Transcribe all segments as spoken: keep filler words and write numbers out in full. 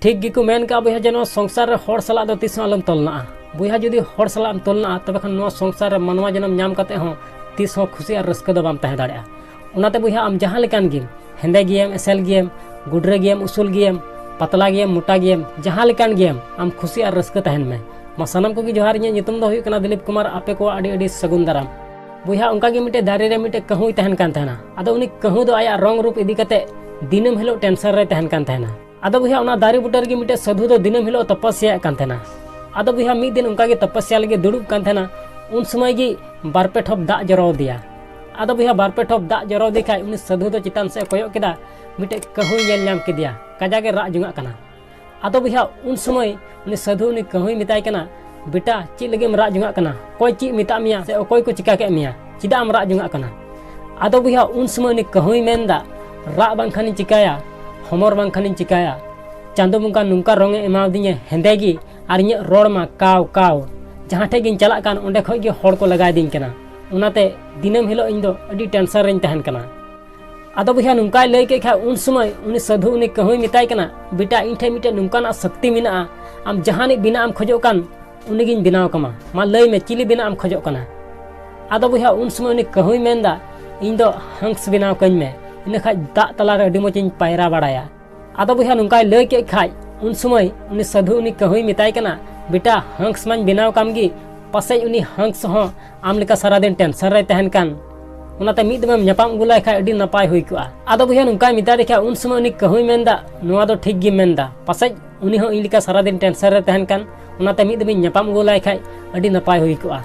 ᱴᱷᱤᱠ ᱜᱮᱠᱚ ᱢᱮᱱ ᱠᱟᱜᱼᱟ ᱵᱚᱭᱦᱟ, ᱡᱮ ᱱᱚᱣᱟ ᱥᱚᱝᱥᱟᱨ ᱨᱮ ᱦᱚᱲ ᱥᱟᱞᱟᱜ ᱫᱚ ᱛᱤᱥ ᱦᱚᱸ ᱟᱞᱚᱢ ᱛᱚᱞᱱᱟᱜᱼᱟ᱾ ᱵᱚᱭᱦᱟ, ᱡᱩᱫᱤ ᱦᱚᱲ ᱥᱟᱞᱟᱜ ᱮᱢ ᱛᱚᱞᱱᱟᱜᱼᱟ, ᱛᱚᱵᱮ ᱠᱷᱟᱱ ᱱᱚᱣᱟ ᱥᱚᱝᱥᱟᱨ ᱨᱮ ᱢᱟᱱᱣᱟ ᱡᱚᱱᱚᱢ ᱧᱟᱢ ᱠᱟᱛᱮ ᱦᱚᱸ ᱛᱤᱥ ᱦᱚᱸ ᱠᱷᱩᱥᱤ ᱟᱨ ᱨᱟᱹᱥᱠᱟᱹ ᱫᱚ ᱵᱟᱢ ᱛᱟᱦᱮᱸ ᱫᱟᱲᱮᱭᱟᱜᱼᱟ᱾ ᱚᱱᱟᱛᱮ ᱵᱚᱭᱦᱟ, ᱟᱢ ᱡᱟᱦᱟᱸ ᱞᱮᱠᱟᱱ ᱜᱮᱢ, ᱦᱮᱸᱫᱮ ᱜᱮᱭᱮᱢ, ᱮᱥᱮᱞ ᱜᱮᱭᱮᱢ, ᱜᱩᱰᱨᱟᱹ ᱜᱮᱭᱮᱢ, ᱩᱥᱩᱞ ᱜᱮᱭᱮᱢ, ᱯᱟᱛᱞᱟ ᱜᱮᱭᱮᱢ, ᱢᱚᱴᱟ ᱜᱮᱭᱮᱢ, ᱡᱟᱦᱟᱸ ᱞᱮᱠᱟᱱ ᱜᱮᱭᱮᱢ, ᱟᱢ ᱠᱷᱩᱥᱤ ᱟᱨ ᱨᱟᱹᱥᱠᱟᱹ ᱛᱟᱦᱮᱱ ᱢᱮ᱾ ᱢᱟ ᱥᱟᱱᱟᱢ ᱠᱚᱜᱮ ᱡᱚᱦᱟᱨ, ᱤᱧᱟᱹᱜ ᱧᱩᱛᱩᱢ ᱫᱚ ᱦᱩᱭᱩᱜ ᱠᱟᱱᱟ ᱫᱤᱞᱤᱯ ᱠᱩᱢᱟᱨ, ᱟᱯᱮ ᱠᱚᱣᱟᱜ ᱟᱹᱰᱤ ᱟᱹᱰᱤ ᱥᱟᱹᱜᱩᱱ ᱫᱟᱨᱟᱢ᱾ ᱵᱚᱭᱦᱟ, ᱚᱱᱠᱟ ᱜᱮ ᱢᱤᱫᱴᱮᱡ ᱫᱟᱨᱮ ᱨᱮ ᱢᱤᱫᱴᱮᱡ ᱠᱟᱹᱦᱩᱭ ᱛᱟᱦᱮᱱ ᱠᱟᱱ ᱛᱟᱦᱮᱱᱟ᱾ ᱟᱫᱚ ᱩᱱᱤ ᱠᱟᱹᱦᱩ ᱫᱚ ᱟᱭᱟᱜ ᱨᱚᱝ ᱨᱩᱯ ᱤᱫᱤ ᱠᱟᱛᱮ ᱫᱤᱱᱟᱹᱢ ᱦᱤᱞᱳᱜ tension ᱨᱮᱭ ᱛᱟᱦᱮᱱ ᱠᱟᱱ ᱛᱟᱦᱮᱱᱟ᱾ ᱟᱫᱚ ᱵᱚᱭᱦᱟ, ᱚᱱᱟ ᱫᱟᱨᱮ ᱵᱩᱴᱟᱹ ᱨᱮᱜᱮ ᱢᱤᱫᱴᱮᱡ ᱥᱟᱹᱫᱷᱩ ᱫᱚ ᱫᱤᱱᱟᱹᱢ ᱦᱤᱞᱳᱜ ᱛᱚᱯᱚᱥᱭᱟᱭᱮᱫ ᱠᱟᱱ ᱛᱟᱦᱮᱱᱟ᱾ ᱟᱫᱚ ᱵᱚᱭᱦᱟ, ᱢᱤᱫ ᱫᱤᱱ ᱚᱱᱠᱟ ᱜᱮ ᱛᱚᱯᱚᱥᱭᱟ ᱞᱟᱹᱜᱤᱫ ᱫᱩᱲᱩᱵ ᱠᱟᱱ ᱛᱟᱦᱮᱱᱟ, ᱩᱱ ᱥᱚᱢᱚᱭ ᱜᱮ ᱵᱟᱨ ᱯᱮ ᱴᱷᱚᱯ ᱫᱟᱜ ᱡᱚᱨᱚ ᱟᱫᱮᱭᱟ᱾ ᱟᱫᱚ ᱵᱚᱭᱦᱟ, ᱵᱟᱨ ᱯᱮ ᱴᱷᱚᱯ ᱫᱟᱜ ᱡᱚᱨᱚ ᱟᱫᱮ ᱠᱷᱟᱡ ᱩᱱᱤ ᱥᱟᱹᱫᱷᱩ ᱫᱚ ᱪᱮᱛᱟᱱ ᱥᱮᱫ ᱮ ᱠᱚᱭᱚᱜ ᱠᱮᱫᱟ, ᱢᱤᱫᱴᱮᱡ ᱠᱟᱹᱦᱩᱭ ᱧᱮᱞ ᱧᱟᱢ ᱠᱮᱫᱮᱭᱟ, ᱠᱟᱡᱟᱠ ᱮ ᱨᱟᱜ ᱡᱚᱝᱟᱜ ᱠᱟᱱᱟ᱾ ᱟᱫᱚ ᱵᱚᱭᱦᱟ, ᱩᱱ ᱥᱚᱢᱚᱭ ᱩᱱᱤ ᱥᱟᱹᱫᱷᱩ ᱩᱱᱤ ᱠᱟᱹᱦᱩᱭ ᱢᱮᱛᱟᱭ ᱠᱟᱱᱟ, "ᱵᱮᱴᱟ, ᱪᱮᱫ ᱞᱟᱹᱜᱤᱫ ᱮᱢ ᱨᱟᱜ ᱡᱚᱝᱟᱜ ᱠᱟᱱᱟ? ᱚᱠᱚᱭ ᱪᱮᱫ ᱢᱮᱛᱟᱜ ᱢᱮᱭᱟ ᱥᱮ ᱚᱠᱚᱭ ᱠᱚ ᱪᱤᱠᱟ ᱠᱮᱫ ᱢᱮᱭᱟ? ᱪᱮᱫᱟᱜ ᱮᱢ ᱨᱟᱜ ᱡᱚᱝᱟᱜ ᱠᱟᱱᱟ?" ᱟᱫᱚ ᱵᱚᱭᱦᱟ, ᱩᱱ ᱥᱚᱢᱚᱭ ᱩᱱᱤ ᱠᱟᱹᱦᱩᱭ ᱢᱮᱱᱫᱟ, "ᱨᱟᱜ ᱵᱟᱝᱠᱷᱟᱱᱤᱧ ᱪᱤᱠᱟᱭᱟ, ᱦᱚᱢᱚᱨ ᱵᱟᱝᱠᱷᱟᱱᱤᱧ ᱪᱤᱠᱟᱭᱟ? ᱪᱟᱸᱫᱚ ᱵᱚᱸᱜᱟ ᱱᱚᱝᱠᱟ ᱨᱚᱝ ᱮ ᱮᱢᱟᱣᱫᱤᱧᱟ ᱦᱮᱸᱫᱮ ᱜᱮ, ᱟᱨ ᱤᱧᱟᱹᱜ ᱨᱚᱲ ᱢᱟ ᱠᱟᱣ ᱠᱟᱣ᱾ ᱡᱟᱦᱟᱸ ᱴᱷᱮᱡ ᱜᱤᱧ ᱪᱟᱞᱟᱜ ᱠᱟᱱ, ᱚᱸᱰᱮ ᱠᱷᱚᱡ ᱜᱮ ᱦᱚᱲ ᱠᱚ ᱞᱟᱜᱟᱭᱫᱤᱧ ᱠᱟᱱᱟ᱾ ᱚᱱᱟᱛᱮ ᱫᱤᱱᱟᱹᱢ ᱦᱤᱞᱳᱜ ᱤᱧ ᱫᱚ ᱟᱹᱰᱤ tension ᱨᱮᱧ ᱛᱟᱦᱮᱱ ᱠᱟᱱᱟ᱾" ᱟᱫᱚ ᱵᱚᱭᱦᱟ, ᱱᱚᱝᱠᱟᱭ ᱞᱟᱹᱭ ᱠᱮᱫ ᱠᱷᱟᱡ, ᱩᱱ ᱥᱚᱢᱚᱭ ᱩᱱᱤ ᱥᱟᱹᱫᱷᱩ ᱩᱱᱤ ᱠᱟᱹᱦᱩᱭ ᱢᱮᱛᱟᱭ ᱠᱟᱱᱟ, "ᱵᱮᱴᱟ, ᱤᱧ ᱴᱷᱮᱡ ᱢᱤᱫᱴᱮᱡ ᱱᱚᱝᱠᱟᱱᱟᱜ ᱥᱚᱠᱛᱤ ᱢᱮᱱᱟᱜᱼᱟ, ᱟᱢ ᱡᱟᱦᱟᱱᱤᱡ ᱵᱮᱱᱟᱜ ᱮᱢ ᱠᱷᱚᱡᱚᱜ ᱠᱟᱱ, ᱩᱱᱤᱜᱤᱧ ᱵᱮᱱᱟᱣ ᱠᱟᱢᱟ᱾ ᱢᱟ ᱞᱟᱹᱭ ᱢᱮ, ᱪᱤᱞᱤ ᱵᱮᱱᱟᱜ ᱮᱢ ᱠᱷᱚᱡᱚᱜ ᱠᱟᱱᱟ?" ᱟᱫᱚ ᱵᱚᱭᱦᱟ, ᱩᱱ ᱥᱚᱢᱚᱭ ᱩᱱᱤ ᱠᱟᱹᱦᱩᱭ ᱢᱮᱱᱫᱟ, "ᱤᱧ ᱫᱚ ᱦᱟᱸᱥ ᱵᱮᱱᱟᱣ ᱠᱟᱹᱧ ᱢᱮ, ᱤᱱᱟᱹ ᱠᱷᱟᱡ ᱫᱟᱜ ᱛᱟᱞᱟᱨᱮ ᱟᱹᱰᱤ ᱢᱚᱡᱽ ᱤᱧ ᱯᱟᱭᱨᱟ ᱵᱟᱲᱟᱭᱟ᱾" ᱟᱫᱚ ᱵᱚᱭᱦᱟ, ᱱᱚᱝᱠᱟᱭ ᱞᱟᱹᱭ ᱠᱮᱫ ᱠᱷᱟᱡ, ᱩᱱ ᱥᱚᱢᱚᱭ ᱩᱱᱤ ᱥᱟᱹᱫᱷᱩ ᱩᱱᱤ ᱠᱟᱹᱦᱩᱭ ᱢᱮᱛᱟᱭ ᱠᱟᱱᱟ, "ᱵᱮᱴᱟ, ᱦᱟᱸᱥ ᱢᱟᱧ ᱵᱮᱱᱟᱣ ᱠᱟᱢ ᱜᱮ, ᱯᱟᱥᱮᱡ ᱩᱱᱤ ᱦᱟᱸᱥ ᱦᱚᱸ ᱟᱢ ᱞᱮᱠᱟ ᱥᱟᱨᱟᱫᱤᱱ tension ᱨᱮᱭ ᱛᱟᱦᱮᱱ ᱠᱟᱱ᱾ ᱚᱱᱟᱛᱮ ᱢᱤᱫ ᱫᱚᱢᱮᱢ ᱧᱟᱯᱟᱢ ᱟᱹᱜᱩ ᱞᱟᱭ ᱠᱷᱟᱡ ᱟᱹᱰᱤ ᱱᱟᱯᱟᱭ ᱦᱩᱭ ᱠᱚᱜᱼᱟ᱾" ᱟᱫᱚ ᱵᱚᱭᱦᱟ, ᱱᱚᱝᱠᱟᱭ ᱢᱮᱛᱟ ᱫᱮ ᱠᱷᱟᱡ, ᱩᱱ ᱥᱚᱢᱚᱭ ᱩᱱᱤ ᱠᱟᱹᱦᱩᱭ ᱢᱮᱱᱫᱟ, "ᱱᱚᱣᱟ ᱫᱚ ᱴᱷᱤᱠ ᱜᱮᱢ ᱢᱮᱱᱫᱟ, ᱯᱟᱥᱮᱡ ᱩᱱᱤ ᱦᱚᱸ ᱤᱧ ᱞᱮᱠᱟ ᱥᱟᱨᱟᱫᱤᱱ tension ᱨᱮ ᱛᱟᱦᱮᱱ ᱠᱟᱱ, ᱚᱱᱟᱛᱮ ᱢᱤᱫ ᱫᱚᱢᱤᱧ ᱧᱟᱯᱟᱢ ᱟᱹᱜᱩ ᱞᱟᱭ ᱠᱷᱟᱡ ᱟᱹᱰᱤ ᱱᱟᱯᱟᱭ ᱦᱩᱭ ᱠᱚᱜᱼᱟ᱾"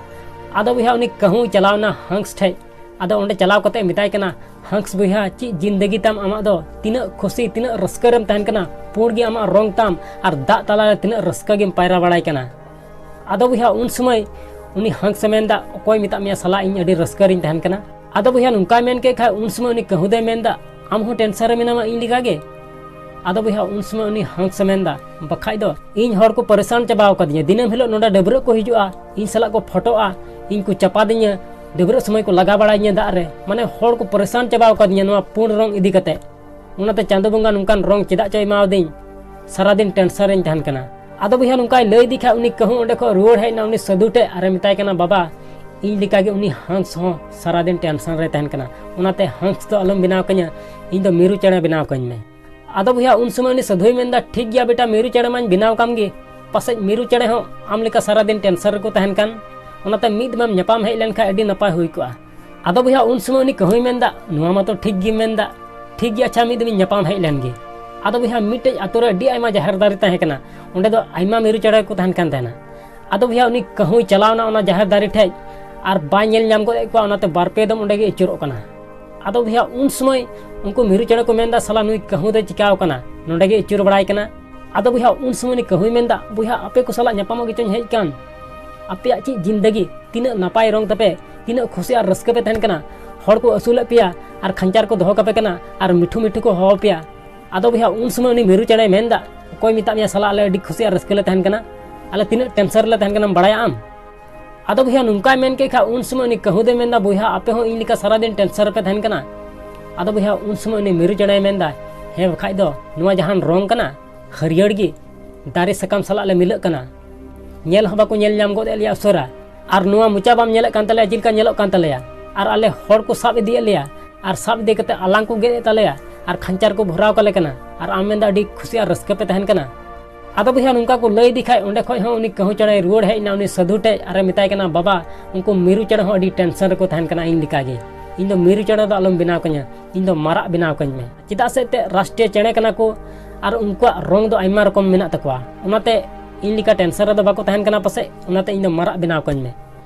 ᱟᱫᱚ ᱵᱚᱭᱦᱟ, ᱩᱱᱤ ᱠᱟᱹᱦᱩᱭ ᱪᱟᱞᱟᱣᱱᱟ ᱦᱟᱸᱥ ᱴᱷᱮᱡ᱾ ᱟᱫᱚ ᱚᱸᱰᱮ ᱪᱟᱞᱟᱣ ᱠᱟᱛᱮ ᱢᱮᱛᱟᱭ ᱠᱟᱱᱟ, "ᱦᱟᱸᱥ ᱵᱚᱭᱦᱟ, ᱪᱮᱫ ᱡᱤᱱᱫᱮᱜᱤ ᱛᱟᱢ ᱟᱢᱟᱜ ᱫᱚ? ᱛᱤᱱᱟᱹᱜ ᱠᱷᱩᱥᱤ, ᱛᱤᱱᱟᱹᱜ ᱨᱟᱹᱥᱠᱟᱹ ᱨᱮᱢ ᱛᱟᱦᱮᱱ ᱠᱟᱱᱟ, ᱯᱩᱸᱰ ᱜᱮ ᱟᱢᱟᱜ ᱨᱚᱝ ᱛᱟᱢ, ᱟᱨ ᱫᱟᱜ ᱛᱟᱞᱟᱨᱮ ᱛᱤᱱᱟᱹᱜ ᱨᱟᱹᱥᱠᱟᱹ ᱜᱮᱢ ᱯᱟᱭᱨᱟ ᱵᱟᱲᱟᱭ ᱠᱟᱱᱟ?" ᱟᱫᱚ ᱵᱚᱭᱦᱟ, ᱩᱱ ᱥᱚᱢᱚᱭ ᱩᱱᱤ ᱦᱟᱸᱥ ᱮ ᱢᱮᱱᱫᱟ, "ᱚᱠᱚᱭ ᱢᱮᱛᱟᱜ ᱢᱮᱭᱟ ᱥᱟᱞᱟ, ᱤᱧ ᱟᱹᱰᱤ ᱨᱟᱹᱥᱠᱟᱹ ᱨᱤᱧ ᱛᱟᱦᱮᱱ ᱠᱟᱱᱟ?" ᱟᱫᱚ ᱵᱚᱭᱦᱟ, ᱱᱚᱝᱠᱟᱭ ᱢᱮᱱ ᱠᱮᱫ ᱠᱷᱟᱡ, ᱩᱱ ᱥᱚᱢᱚᱭ ᱩᱱᱤ ᱠᱟᱹᱦᱩ ᱫᱚᱭ ᱢᱮᱱᱫᱟ, "ᱟᱢ ᱦᱚᱸ tension ᱨᱮ ᱢᱮᱱᱟᱢᱟ ᱤᱧ ᱞᱮᱠᱟ ᱜᱮ?" ᱟᱫᱚ ᱵᱚᱭᱦᱟ, ᱩᱱ ᱥᱚᱢᱚᱭ ᱩᱱᱤ ᱦᱟᱸᱥ ᱮ ᱢᱮᱱᱫᱟ, "ᱵᱟᱠᱷᱟᱡ ᱫᱚ, ᱤᱧ ᱦᱚᱲ ᱠᱚ ᱯᱟᱨᱤᱥᱟᱱ ᱪᱟᱵᱟᱣ ᱠᱟᱫᱤᱧᱟ, ᱫᱤᱱᱟᱹᱢ ᱦᱤᱞᱳᱜ ᱱᱚᱰᱮ ᱰᱟᱹᱵᱽᱨᱟᱹᱜ ᱠᱚ ᱦᱤᱡᱩᱜᱼᱟ, ᱤᱧ ᱥᱟᱞᱟᱜ ᱠᱚ ᱯᱷᱳᱴᱳᱜᱼᱟ, ᱤᱧ ᱠᱚ ᱪᱟᱯᱟᱫᱤᱧᱟ, ᱰᱟᱹᱵᱽᱨᱟᱹᱜ ᱥᱚᱢᱚᱭ ᱠᱚ ᱞᱟᱜᱟ ᱵᱟᱲᱟᱭᱤᱧᱟ ᱫᱟᱜ ᱨᱮ, ᱢᱟᱱᱮ ᱦᱚᱲ ᱠᱚ ᱯᱟᱨᱤᱥᱟᱱ ᱪᱟᱵᱟᱣ ᱠᱟᱫᱤᱧᱟ ᱱᱚᱣᱟ ᱯᱩᱸᱰ ᱨᱚᱝ ᱤᱫᱤ ᱠᱟᱛᱮ᱾ ᱚᱱᱟᱛᱮ ᱪᱟᱸᱫᱚ ᱵᱚᱸᱜᱟ ᱱᱚᱝᱠᱟᱱ ᱨᱚᱝ ᱪᱮᱫᱟᱜ ᱪᱚᱭ ᱮᱢᱟᱣᱫᱤᱧ?" ᱥᱟᱨᱟᱫᱤᱱ ᱴᱮᱱᱥᱚᱱ ᱨᱮᱧ ᱛᱟᱦᱮᱱ ᱠᱟᱱᱟ᱾ ᱟᱫᱚ ᱵᱚᱭᱦᱟ, ᱱᱚᱝᱠᱟᱭ ᱞᱟᱹᱭ ᱤᱫᱤ ᱠᱷᱟᱡ, ᱩᱱᱤ ᱠᱟᱹᱦᱩ ᱚᱸᱰᱮ ᱠᱷᱚᱱ ᱨᱩᱣᱟᱹᱲ ᱦᱮᱡ ᱮᱱᱟ ᱩᱱᱤ ᱥᱟᱹᱫᱷᱩ ᱴᱷᱮᱡ ᱟᱨᱮ ᱢᱮᱛᱟᱭ ᱠᱟᱱᱟ, ᱵᱟᱵᱟ, ᱤᱧ ᱞᱮᱠᱟᱜᱮ ᱩᱱᱤ ᱦᱟᱸᱥ ᱦᱚᱸ ᱥᱟᱨᱟᱫᱤᱱ ᱴᱮᱱᱥᱚᱱ ᱨᱮ ᱛᱟᱦᱮᱱ ᱠᱟᱱᱟ, ᱚᱱᱟᱛᱮ ᱦᱟᱸᱥ ᱫᱚ ᱟᱞᱚᱢ ᱵᱮᱱᱟᱣ ᱠᱟᱹᱧᱟ, ᱤᱧ ᱫᱚ ᱢᱤᱨᱩ ᱪᱮᱬᱮ ᱵᱮᱱᱟᱣ ᱠᱟᱹᱧ ᱢᱮ᱾ ᱟᱫᱚ ᱵᱚᱭᱦᱟ, ᱩᱱ ᱥᱚᱢᱚᱭ ᱩᱱᱤ ᱥᱟᱹᱫᱷᱩᱭ ᱢᱮᱱᱫᱟ, ᱴᱷᱤᱠ ᱜᱮᱭᱟ ᱵᱮᱴᱟ, ᱢᱤᱨᱩ ᱪᱮᱬᱮ ᱢᱟᱧ ᱵᱮᱱᱟᱣ ᱠᱟᱢ ᱜᱮ, ᱯᱟᱥᱮᱡ ᱢᱤᱨᱩ ᱪᱮᱬᱮ ᱦᱚᱸ ᱟᱢ ᱞᱮᱠᱟ ᱥᱟᱨᱟᱫᱤᱱ ᱴᱮᱱᱥᱚᱱ ᱨᱮᱠᱚ ᱛᱟᱦᱮᱱ ᱠᱟᱱ, ᱚᱱᱟᱛᱮ ᱢᱤᱫ ᱫᱚᱢᱮᱢ ᱧᱟᱯᱟᱢ ᱦᱮᱡ ᱞᱮᱱᱠᱷᱟᱱ ᱟᱹᱰᱤ ᱱᱟᱯᱟᱭ ᱦᱩᱭ ᱠᱚᱜᱼᱟ᱾ ᱟᱫᱚ ᱵᱚᱭᱦᱟ, ᱩᱱ ᱥᱚᱢᱚᱭ ᱩᱱᱤ ᱠᱟᱹᱦᱩᱭ ᱢᱮᱱᱫᱟ, ᱱᱚᱣᱟ ᱢᱟᱛᱚ ᱴᱷᱤᱠ ᱜᱮᱢ ᱢᱮᱱᱫᱟ, ᱴᱷᱤᱠ ᱜᱮ, ᱟᱪᱪᱷᱟ, ᱢᱤᱫ ᱫᱚᱢᱤᱧ ᱧᱟᱯᱟᱢ ᱦᱮᱡ ᱞᱮᱱ ᱜᱮ᱾ ᱟᱫᱚ ᱵᱚᱭᱦᱟ, ᱢᱤᱫᱴᱮᱡ ᱟᱛᱳ ᱨᱮ ᱟᱹᱰᱤ ᱟᱭᱢᱟ ᱡᱟᱦᱮᱨ ᱫᱟᱨᱮ ᱛᱟᱦᱮᱸ ᱠᱟᱱᱟ, ᱚᱸᱰᱮ ᱫᱚ ᱟᱭᱢᱟ ᱢᱤᱨᱩ ᱪᱮᱬᱮ ᱠᱚ ᱛᱟᱦᱮᱱ ᱠᱟᱱ ᱛᱟᱦᱮᱱᱟ᱾ ᱟᱫᱚ ᱵᱚᱭᱦᱟ, ᱩᱱᱤ ᱠᱟᱹᱦᱩᱭ ᱪᱟᱞᱟᱣ ᱮᱱᱟ ᱚᱱᱟ ᱡᱟᱦᱮᱨ ᱫᱟᱨᱮ ᱴᱷᱮᱡ ᱟᱨ ᱵᱟᱭ ᱧᱮᱞ ᱧᱟᱢ ᱜᱚᱫ ᱮᱫ ᱠᱚᱣᱟ, ᱚᱱᱟᱛᱮ ᱵᱟᱨ ᱯᱮ ᱫᱚᱢ ᱚᱸᱰᱮ ᱜᱮ ᱟᱹᱪᱩᱨᱚᱜ ᱠᱟᱱᱟ᱾ ᱟᱫᱚ ᱵᱚᱭᱦᱟ, ᱩᱱ ᱥᱚᱢᱚᱭ ᱩᱱᱠᱩ ᱢᱤᱨᱩ ᱪᱮᱬᱮ ᱠᱚ ᱢᱮᱱᱫᱟ, ᱥᱟᱞᱟ ᱱᱩᱭ ᱠᱟᱹᱦᱩ ᱫᱚᱭ ᱪᱤᱠᱟᱣ ᱠᱟᱱᱟ, ᱱᱚᱸᱰᱮ ᱜᱮ ᱟᱹᱪᱩᱨ ᱵᱟᱲᱟᱭ ᱠᱟᱱᱟ᱾ ᱟᱫᱚ ᱵᱚᱭᱦᱟ, ᱩᱱ ᱥᱚᱢᱚᱭ ᱩᱱᱤ ᱠᱟᱹᱦᱩᱭ ᱢᱮᱱᱫᱟ, ᱵᱚᱭᱦᱟ, ᱟᱯᱮ ᱠᱚ ᱥᱟᱞᱟᱜ ᱧᱟᱯᱟᱢᱚᱜ ᱜᱮᱪᱚᱧ ᱦᱮᱡ ᱠᱟᱱ, ᱟᱯᱮᱭᱟᱜ ᱪᱮᱫ ᱡᱤᱱᱫᱮᱜᱤ, ᱛᱤᱱᱟᱹᱜ ᱱᱟᱯᱟᱭ ᱨᱚᱝ ᱛᱟᱯᱮ, ᱛᱤᱱᱟᱹᱜ ᱠᱷᱩᱥᱤ ᱟᱨ ᱨᱟᱹᱥᱠᱟᱹ ᱯᱮ ᱛᱟᱦᱮᱱ ᱠᱟᱱᱟ, ᱦᱚᱲ ᱠᱚ ᱟᱹᱥᱩᱞᱮᱫ ᱯᱮᱭᱟ ᱟᱨ ᱠᱷᱟᱧᱪᱟᱨ ᱠᱚ ᱫᱚᱦᱚ ᱠᱟᱯᱮ ᱠᱟᱱᱟ ᱟᱨ ᱢᱤᱴᱷᱩ ᱢᱤᱴᱷᱩ ᱠᱚ ᱦᱚᱦᱚ ᱯᱮᱭᱟ᱾ ᱟᱫᱚ ᱵᱚᱭᱦᱟ, ᱩᱱ ᱥᱚᱢᱚᱭ ᱩᱱᱤ ᱢᱤᱨᱩ ᱪᱮᱬᱮᱭ ᱢᱮᱱᱫᱟ, ᱚᱠᱚᱭ ᱢᱮᱛᱟᱜ ᱢᱮᱭᱟ ᱥᱟᱞᱟ, ᱟᱞᱮ ᱟᱹᱰᱤ ᱠᱷᱩᱥᱤ ᱟᱨ ᱨᱟᱹᱥᱠᱟᱹ ᱞᱮ ᱛᱟᱦᱮᱱ ᱠᱟᱱᱟ, ᱟᱞᱮ ᱛᱤᱱᱟᱹᱜ ᱴᱮᱱᱥᱚᱱ ᱨᱮᱞᱮ ᱛᱟᱦᱮᱱ ᱠᱟᱱᱟ ᱵᱟᱲᱟᱭᱟ ᱟᱢ? ᱟᱫᱚ ᱵᱚᱭᱦᱟ, ᱱᱚᱝᱠᱟᱭ ᱢᱮᱱ ᱠᱮᱫ ᱠᱷᱟᱡ, ᱩᱱ ᱥᱚᱢᱚᱭ ᱩᱱᱤ ᱠᱟᱹᱦᱩ ᱫᱚᱭ ᱢᱮᱱᱫᱟ, ᱵᱚᱭᱦᱟ, ᱟᱯᱮ ᱦᱚᱸ ᱤᱧ ᱞᱮᱠᱟ ᱥᱟᱨᱟᱫᱤᱱ ᱴᱮᱱᱥᱚᱱ ᱨᱮᱯᱮ ᱛᱟᱦᱮᱱ ᱠᱟᱱᱟ? ᱟᱫᱚ ᱵᱚᱭᱦᱟ, ᱩᱱ ᱥᱚᱢᱚᱭ ᱩᱱᱤ ᱢᱤᱨᱩ ᱪᱮᱬᱮᱭ ᱢᱮᱱᱫᱟ, ᱦᱮᱸ ᱵᱟᱠᱷᱟᱡ ᱫᱚ, ᱱᱚᱣᱟ ᱡᱟᱦᱟᱱ ᱨᱚᱝ ᱠᱟᱱᱟ, ᱦᱟᱹᱨᱭᱟᱹᱲ ᱜᱮ, ᱫᱟᱨᱮ ᱥᱟᱠᱟᱢ ᱥᱟᱞᱟᱜ ᱞᱮ ᱢᱤᱞᱟᱹᱜ ᱠᱟᱱᱟ, ᱧᱮᱞ ᱦᱚᱸ ᱵᱟᱠᱚ ᱧᱮᱞ ᱧᱟᱢ ᱜᱚᱫ ᱮᱫ ᱞᱮᱭᱟ ᱩᱥᱟᱹᱨᱟ, ᱟᱨ ᱱᱚᱣᱟ ᱢᱚᱪᱟ ᱵᱟᱢ ᱧᱮᱞᱮᱫ ᱠᱟᱱ ᱛᱟᱞᱮᱭᱟ ᱪᱮᱫ ᱞᱮᱠᱟ ᱧᱮᱞᱚᱜ ᱠᱟᱱ ᱛᱟᱞᱮᱭᱟ, ᱟᱨ ᱟᱞᱮ ᱦᱚᱲ ᱠᱚ ᱥᱟᱵ ᱤᱫᱤᱭᱮᱫ ᱞᱮᱭᱟ, ᱟᱨ ᱥᱟᱵ ᱤᱫᱤ ᱠᱟᱛᱮ ᱟᱞᱟᱝ ᱠᱚ ᱜᱮᱫ ᱮᱫ ᱛᱟᱞᱮᱭᱟ, ᱟᱨ ᱠᱷᱟᱧᱪᱟᱨ ᱠᱚ ᱵᱷᱚᱨᱟᱣ ᱠᱟᱞᱮ ᱠᱟᱱᱟ, ᱟᱨ ᱟᱢ ᱢᱮᱱᱫᱟ ᱟᱹᱰᱤ ᱠᱷᱩᱥᱤ ᱟᱨ ᱨᱟᱹᱥᱠᱟᱹ ᱯᱮ ᱛᱟᱦᱮᱱ ᱠᱟᱱᱟ᱾ ᱟᱫᱚ ᱵᱚᱭᱦᱟ, ᱱᱚᱝᱠᱟ ᱠᱚ ᱞᱟᱹᱭ ᱤᱫᱤ ᱠᱷᱟᱡ, ᱚᱸᱰᱮ ᱠᱷᱚᱡ ᱦᱚᱸ ᱩᱱᱤ ᱠᱟᱹᱦᱩ ᱪᱮᱬᱮᱭ ᱨᱩᱣᱟᱹᱲ ᱦᱮᱡ ᱮᱱᱟ ᱩᱱᱤ ᱥᱟᱹᱫᱷᱩ ᱴᱷᱮᱡ ᱟᱨᱮ ᱢᱮᱛᱟᱭ ᱠᱟᱱᱟ, ᱵᱟᱵᱟ, ᱩᱱᱠᱩ ᱢᱤᱨᱩ ᱪᱮᱬᱮ ᱦᱚᱸ ᱟᱹᱰᱤ ᱴᱮᱱᱥᱚᱱ ᱨᱮᱠᱚ ᱛᱟᱦᱮᱱ ᱠᱟᱱᱟ ᱤᱧ ᱞᱮᱠᱟᱜᱮ, ᱤᱧ ᱫᱚ ᱢᱤᱨᱩ ᱪᱮᱬᱮ ᱫᱚ ᱟᱞᱚᱢ ᱵᱮᱱᱟᱣ ᱠᱟᱹᱧᱟ, ᱤᱧ ᱫᱚ ᱢᱟᱨᱟᱜ ᱵᱮᱱᱟᱣ ᱠᱟᱹᱧ ᱢᱮ, ᱪᱮᱫᱟᱜ ᱥᱮ ᱮᱱᱛᱮᱫ ᱨᱟᱥᱴᱨᱤᱭᱚ ᱪᱮᱬᱮ ᱠᱟᱱᱟ ᱠᱚ ᱟᱨ ᱩᱱᱠᱩᱣᱟᱜ ᱨᱚᱝ ᱫᱚ ᱟᱭᱢᱟ ᱨᱚᱠᱚᱢ ᱢᱮᱱᱟᱜ ᱛᱟᱠᱚᱣᱟ, ᱚᱱᱟᱛᱮ ᱤᱧ ᱞᱮᱠᱟ ᱴᱮᱱᱥᱚᱱ ᱨᱮᱫᱚ ᱵᱟᱠᱚ ᱛᱟᱦᱮᱱ ᱠᱟᱱᱟ ᱯᱟᱥᱮᱡ, ᱚᱱᱟᱛᱮ ᱤᱧ ᱫᱚ ᱢᱟᱨᱟᱜ ᱵᱮᱱᱟᱣ ᱠᱟᱹᱧ ᱢᱮ᱾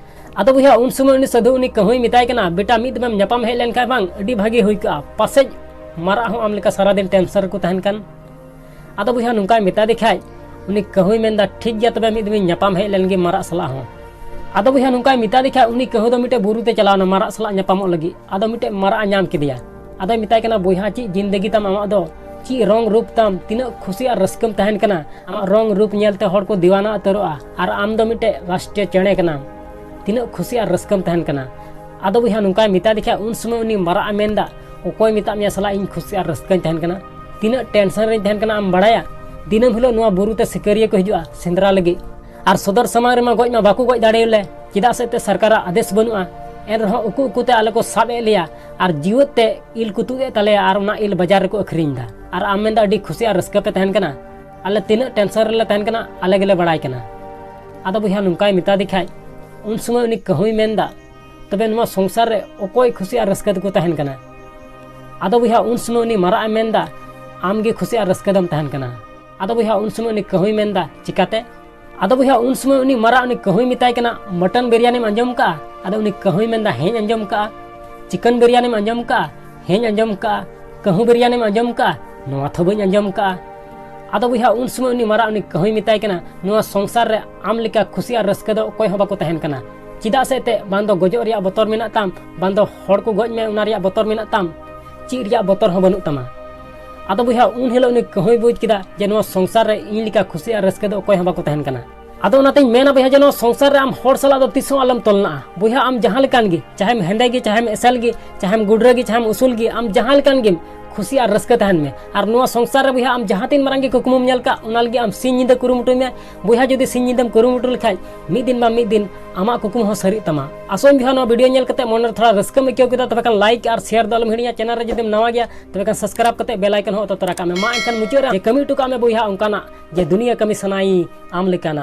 ᱟᱫᱚ ᱵᱚᱭᱦᱟ, ᱩᱱ ᱥᱚᱢᱚᱭ ᱩᱱᱤ ᱥᱟᱹᱫᱷᱩ ᱩᱱᱤ ᱠᱟᱹᱦᱩᱭ ᱢᱮᱛᱟᱭ ᱠᱟᱱᱟ, ᱵᱮᱴᱟ, ᱢᱤᱫ ᱫᱚᱢᱮᱢ ᱧᱟᱯᱟᱢ ᱦᱮᱡ ᱞᱮᱱᱠᱷᱟᱱ ᱵᱟᱝ, ᱟᱹᱰᱤ ᱵᱷᱟᱜᱮ ᱦᱩᱭ ᱠᱚᱜᱼᱟ, ᱯᱟᱥᱮᱡ ᱢᱟᱨᱟᱜ ᱦᱚᱸ ᱟᱢ ᱞᱮᱠᱟ ᱥᱟᱨᱟᱫᱤᱱ ᱴᱮᱱᱥᱚᱱ ᱨᱮᱠᱚ ᱛᱟᱦᱮᱱ ᱠᱟᱱ᱾ ᱟᱫᱚ ᱵᱚᱭᱦᱟ, ᱱᱚᱝᱠᱟᱭ ᱢᱮᱛᱟ ᱫᱮ ᱠᱷᱟᱡ, ᱩᱱᱤ ᱠᱟᱹᱦᱩᱭ ᱢᱮᱱᱫᱟ, ᱴᱷᱤᱠ ᱜᱮᱭᱟ, ᱛᱚᱵᱮ ᱢᱤᱫ ᱫᱚᱢᱤᱧ ᱧᱟᱯᱟᱢ ᱦᱮᱡ ᱞᱮᱱ ᱜᱮ ᱢᱟᱨᱟᱜ ᱥᱟᱞᱟᱜ ᱦᱚᱸ᱾ ᱟᱫᱚ ᱵᱚᱭᱦᱟ, ᱱᱚᱝᱠᱟᱭ ᱢᱮᱛᱟ ᱫᱮ ᱠᱷᱟᱡ, ᱩᱱᱤ ᱠᱟᱹᱦᱩ ᱫᱚ ᱢᱤᱫᱴᱮᱡ ᱵᱩᱨᱩ ᱛᱮ ᱪᱟᱞᱟᱣ ᱮᱱᱟ ᱢᱟᱨᱟᱜ ᱥᱟᱞᱟᱜ ᱧᱟᱯᱟᱢᱚᱜ ᱞᱟᱹᱜᱤᱫ᱾ ᱟᱫᱚ ᱢᱤᱫᱴᱮᱡ ᱢᱟᱨᱟᱜ ᱮ ᱧᱟᱢ ᱠᱮᱫᱮᱭᱟ᱾ ᱟᱫᱚᱭ ᱢᱮᱛᱟᱭ ᱠᱟᱱᱟ, ᱵᱚᱭᱦᱟ, ᱪᱮᱫ ᱡᱤᱱᱫᱮᱜᱤ ᱛᱟᱢ ᱟᱢᱟᱜ ᱫᱚ? ᱪᱮᱫ ᱨᱚᱝ ᱨᱩᱯ ᱛᱟᱢ? ᱛᱤᱱᱟᱹᱜ ᱠᱷᱩᱥᱤ ᱟᱨ ᱨᱟᱹᱥᱠᱟᱹᱢ ᱛᱟᱦᱮᱱ ᱠᱟᱱᱟ? ᱟᱢᱟᱜ ᱨᱚᱝ ᱨᱩᱯ ᱧᱮᱞᱛᱮ ᱦᱚᱲ ᱠᱚ ᱫᱤᱣᱟᱱᱟ ᱩᱛᱟᱹᱨᱚᱜᱼᱟ᱾ ᱟᱨ ᱟᱢ ᱫᱚ ᱢᱤᱫᱴᱮᱡ ᱨᱟᱥᱴᱨᱤᱭᱚ ᱪᱮᱬᱮ ᱠᱟᱱᱟᱢ᱾ ᱛᱤᱱᱟᱹᱜ ᱠᱷᱩᱥᱤ ᱟᱨ ᱨᱟᱹᱥᱠᱟᱹᱢ ᱛᱟᱦᱮᱱ ᱠᱟᱱᱟ? ᱟᱫᱚ ᱵᱚᱭᱦᱟ, ᱱᱚᱝᱠᱟᱭ ᱢᱮᱛᱟ ᱫᱮ ᱠᱷᱟᱡ, ᱩᱱ ᱥᱚᱢᱚᱭ ᱩᱱᱤ ᱢᱟᱨᱟᱜ ᱮ ᱢᱮᱱᱫᱟ, ᱚᱠᱚᱭ ᱢᱮᱛᱟᱜ ᱢᱮᱭᱟ ᱥᱟᱞᱟ ᱤᱧ ᱠᱷᱩᱥᱤ ᱟᱨ ᱨᱟᱹᱥᱠᱟᱹᱧ ᱛᱟᱦᱮᱱ ᱠᱟᱱᱟ? ᱛᱤᱱᱟᱹᱜ ᱴᱮᱱᱥᱚᱱ ᱨᱤᱧ ᱛᱟᱦᱮᱱ ᱠᱟᱱᱟ ᱟᱢ ᱵᱟᱲᱟᱭᱟ? ᱫᱤᱱᱟᱹᱢ ᱦᱤᱞᱳᱜ ᱱᱚᱣᱟ ᱵᱩᱨᱩ ᱛᱮ ᱥᱤᱠᱟᱹᱨᱤᱭᱟᱹ ᱠᱚ ᱦᱤᱡᱩᱜᱼᱟ ᱥᱮᱸᱫᱽᱨᱟ ᱞᱟᱹᱜᱤᱫ, ᱟᱨ ᱥᱚᱫᱚᱨ ᱥᱟᱢᱟᱝ ᱨᱮᱢᱟ ᱜᱚᱡ ᱢᱟ ᱵᱟᱠᱚ ᱜᱚᱡ ᱫᱟᱲᱮᱭᱟᱞᱮ, ᱪᱮᱫᱟᱜ ᱥᱮ ᱮᱱᱛᱮ ᱥᱚᱨᱠᱟᱨᱟᱜ ᱟᱫᱮᱥ ᱵᱟᱹᱱᱩᱜᱼᱟ᱾ ᱮᱱ ᱨᱮᱦᱚᱸ ᱩᱠᱩ ᱩᱠᱩ ᱛᱮ ᱟᱞᱮ ᱠᱚ ᱥᱟᱵ ᱮᱫ ᱞᱮᱭᱟ ᱟᱨ ᱡᱤᱣᱮᱫ ᱛᱮ ᱤᱞ ᱠᱚ ᱛᱩᱫ ᱮᱫ ᱛᱟᱞᱮᱭᱟ ᱟᱨ ᱚᱱᱟ ᱤᱞ ᱵᱟᱡᱟᱨ ᱨᱮᱠᱚ ᱟᱹᱠᱷᱨᱤᱧ ᱮᱫᱟ᱾ ᱟᱨ ᱟᱢ ᱢᱮᱱᱫᱟ ᱟᱹᱰᱤ ᱠᱷᱩᱥᱤ ᱟᱨ ᱨᱟᱹᱥᱠᱟᱹ ᱯᱮ ᱛᱟᱦᱮᱱ ᱠᱟᱱᱟ, ᱟᱞᱮ ᱛᱤᱱᱟᱹᱜ ᱴᱮᱱᱥᱚᱱ ᱨᱮᱞᱮ ᱛᱟᱦᱮᱱ ᱠᱟᱱᱟ ᱟᱞᱮ ᱜᱮᱞᱮ ᱵᱟᱲᱟᱭ ᱠᱟᱱᱟ᱾ ᱟᱫᱚ ᱵᱚᱭᱦᱟ ᱱᱚᱝᱠᱟᱭ ᱢᱮᱛᱟ ᱫᱮ ᱠᱷᱟᱡ, ᱩᱱ ᱥᱚᱢᱚᱭ ᱩᱱᱤ ᱠᱟᱹᱦᱩᱭ ᱢᱮᱱᱫᱟ, ᱛᱚᱵᱮ ᱱᱚᱣᱟ ᱥᱚᱝᱥᱟᱨ ᱨᱮ ᱚᱠᱚᱭ ᱠᱷᱩᱥᱤ ᱟᱨ ᱨᱟᱹᱥᱠᱟᱹ ᱛᱮᱠᱚ ᱛᱟᱦᱮᱱ ᱠᱟᱱᱟ? ᱟᱫᱚ ᱵᱚᱭᱦᱟ ᱩᱱ ᱥᱚᱢᱚᱭ ᱩᱱᱤ ᱢᱟᱨᱟᱜ ᱮ ᱢᱮᱱᱫᱟ, ᱟᱢ ᱜᱮ ᱠᱷᱩᱥᱤ ᱟᱨ ᱨᱟᱹᱥᱠᱟᱹ ᱫᱚᱢ ᱛᱟᱦᱮᱱ ᱠᱟᱱᱟ᱾ ᱟᱫᱚ ᱵᱚᱭᱦᱟ ᱩᱱ ᱥᱚᱢᱚᱭ ᱩᱱᱤ ᱠᱟᱹᱦᱩᱭ ᱢᱮᱱᱫᱟ, ᱪᱤᱠᱟᱛᱮ? ᱟᱫᱚ ᱵᱚᱭᱦᱟ ᱩᱱ ᱥᱚᱢᱚᱭ ᱩᱱᱤ ᱢᱟᱨᱟᱜ ᱩᱱᱤ ᱠᱟᱹᱦᱩᱭ ᱢᱮᱛᱟᱭ ᱠᱟᱱᱟ, ᱢᱚᱴᱚᱱ ᱵᱤᱨᱭᱟᱱᱤᱢ ᱟᱸᱡᱚᱢ ᱠᱟᱜᱼᱟ? ᱟᱫᱚ ᱩᱱᱤ ᱠᱟᱹᱦᱩᱭ ᱢᱮᱱᱫᱟ, ᱦᱮᱸᱧ ᱟᱸᱡᱚᱢ ᱠᱟᱜᱼᱟ᱾ ᱪᱤᱠᱮᱱ ᱵᱤᱨᱭᱟᱱᱤᱢ ᱟᱸᱡᱚᱢ ᱠᱟᱜᱼᱟ? ᱦᱮᱸᱧ ᱟᱸᱡᱚᱢ ᱠᱟᱜᱼᱟ᱾ ᱠᱟᱹᱦᱩ ᱵᱤᱨᱭᱟᱱᱤᱢ ᱟᱸᱡᱚᱢ ᱠᱟᱜᱼᱟ? ᱱᱚᱣᱟ ᱛᱷᱚ ᱵᱟᱹᱧ ᱟᱸᱡᱚᱢ ᱠᱟᱜᱼᱟ᱾ ᱟᱫᱚ ᱵᱚᱭᱦᱟ ᱩᱱ ᱥᱚᱢᱚᱭ ᱩᱱᱤ ᱢᱟᱨᱟᱜ ᱩᱱᱤ ᱠᱟᱹᱦᱩᱭ ᱢᱮᱛᱟᱭ ᱠᱟᱱᱟ, ᱱᱚᱣᱟ ᱥᱚᱝᱥᱟᱨ ᱨᱮ ᱟᱢ ᱞᱮᱠᱟ ᱠᱷᱩᱥᱤ ᱟᱨ ᱨᱟᱹᱥᱠᱟᱹ ᱫᱚ ᱚᱠᱚᱭ ᱦᱚᱸ ᱵᱟᱠᱚ ᱛᱟᱦᱮᱱ ᱠᱟᱱᱟ᱾ ᱪᱮᱫᱟᱜ ᱥᱮ ᱮᱱᱛᱮ ᱵᱟᱝ ᱫᱚ ᱜᱚᱡᱚᱜ ᱨᱮᱭᱟᱜ ᱵᱚᱛᱚᱨ ᱢᱮᱱᱟᱜ ᱛᱟᱢ, ᱵᱟᱝ ᱫᱚ ᱦᱚᱲ ᱠᱚ ᱜᱚᱡ ᱢᱮ ᱚᱱᱟ ᱨᱮᱭᱟᱜ ᱵᱚᱛᱚᱨ ᱢᱮᱱᱟᱜ ᱛᱟᱢ, ᱪᱮᱫ ᱨᱮᱭᱟᱜ ᱵᱚᱛᱚᱨ ᱦᱚᱸ ᱵᱟᱹᱱᱩᱜ ᱛᱟᱢᱟ᱾ ᱟᱫᱚ ᱵᱚᱭᱦᱟ ᱩᱱ ᱦᱤᱞᱳᱜ ᱩᱱᱤ ᱠᱟᱹᱦᱩᱭ ᱵᱩᱡᱽ ᱠᱮᱫᱟ ᱡᱮ ᱱᱚᱣᱟ ᱥᱚᱝᱥᱟᱨ ᱨᱮ ᱤᱧ ᱞᱮᱠᱟ ᱠᱷᱩᱥᱤ ᱟᱨ ᱨᱟᱹᱥᱠᱟᱹ ᱫᱚ ᱚᱠᱚᱭ ᱦᱚᱸ ᱵᱟᱠᱚ ᱛᱟᱦᱮᱱ ᱠᱟᱱᱟ᱾ ᱟᱫᱚ ᱚᱱᱟᱛᱮᱧ ᱢᱮᱱᱟ ᱵᱚᱭᱦᱟ ᱡᱮ ᱱᱚᱣᱟ ᱥᱚᱝᱥᱟᱨ ᱨᱮ ᱟᱢ ᱦᱚᱲ ᱥᱟᱞᱟᱜ ᱫᱚ ᱛᱤᱥ ᱦᱚᱸ ᱟᱞᱚᱢ ᱛᱚᱞᱱᱟᱜᱼᱟ᱾ ᱵᱚᱭᱦᱟ ᱟᱢ ᱡᱟᱦᱟᱸ ᱞᱮᱠᱟᱱ ᱜᱮ, ᱪᱟᱦᱮᱢ ᱦᱮᱸᱫᱮ ᱜᱮ, ᱪᱟᱦᱮᱢ ᱮᱥᱮᱞ ᱜᱮ, ᱪᱟᱦᱮᱢ ᱜᱩᱰᱨᱟᱹ ᱜᱮ, ᱪᱟᱦᱮᱢ ᱩᱥᱩᱞ ᱜᱮ, ᱟᱢ ᱡᱟᱦᱟᱸ ᱞᱮᱠᱟᱱ ᱜᱮᱢ, ᱠᱷᱩᱥᱤ ᱟᱨ ᱨᱟᱹᱥᱠᱟᱹ ᱛᱟᱦᱮᱱ ᱢᱮ᱾ ᱟᱨ ᱱᱚᱣᱟ ᱥᱚᱝᱥᱟᱨ ᱨᱮ ᱵᱚᱭᱦᱟ ᱟᱢ ᱡᱟᱦᱟᱸ ᱛᱤᱱ ᱢᱟᱨᱟᱝ ᱜᱮ ᱠᱩᱠᱢᱩᱢ ᱧᱮᱞ ᱠᱟᱜ, ᱚᱱᱟ ᱞᱟᱹᱜᱤᱫ ᱟᱢ ᱥᱤᱧ ᱧᱤᱫᱟᱹ ᱠᱩᱨᱩᱢᱩᱴᱩᱭ ᱢᱮ᱾ ᱵᱚᱭᱦᱟ ᱡᱩᱫᱤ ᱥᱤᱧ ᱧᱤᱫᱟᱹᱢ ᱠᱩᱨᱩᱢᱩᱴᱩ ᱞᱮᱠᱷᱟᱡ, ᱢᱤᱫ ᱫᱤᱱ ᱵᱟᱝ ᱢᱤᱫ ᱫᱤᱱ ᱟᱢᱟᱜ ᱠᱩᱠᱢᱩ ᱦᱚᱸ ᱥᱟᱹᱨᱤᱜ ᱛᱟᱢᱟ᱾ ᱟᱥᱚᱜ ᱟᱹᱧ ᱵᱚᱭᱦᱟ ᱱᱚᱣᱟ video ᱧᱮᱞ ᱠᱟᱛᱮ ᱢᱚᱱᱮ ᱨᱮ ᱛᱷᱚᱲᱟ ᱨᱟᱹᱥᱠᱟᱹᱢ ᱟᱹᱭᱠᱟᱹᱣ ᱠᱮᱫᱟ, ᱛᱚᱵᱮ ᱠᱷᱟᱱ like ᱟᱨ share ᱫᱚ ᱟᱞᱚᱢ ᱦᱤᱲᱤᱧᱟ᱾ Channel ᱨᱮ ᱡᱩᱫᱤᱢ ᱱᱟᱣᱟ ᱜᱮᱭᱟ, ᱛᱚᱵᱮ ᱠᱷᱟᱱ subscribe ᱠᱟᱛᱮ bell icon ᱦᱚᱸ ᱚᱛᱚ ᱛᱚᱨᱟ ᱠᱟᱜ ᱢᱮ᱾ ᱢᱟ ᱮᱱᱠᱷᱟᱱ ᱢᱩᱪᱟᱹᱫ ᱨᱮ ᱡᱮ ᱠᱟᱹᱢᱤ ᱦᱚᱴᱚ ᱠᱟᱜ ᱢᱮ ᱵᱚᱭᱦᱟ ᱚᱱᱠᱟᱱᱟᱜ ᱡᱮ ᱫᱩᱱᱤᱭᱟᱹ ᱠᱟᱹᱢᱤ ᱥᱟᱱᱟᱭᱤᱧ ᱟᱢ ᱞᱮᱠᱟᱱᱟᱜ᱾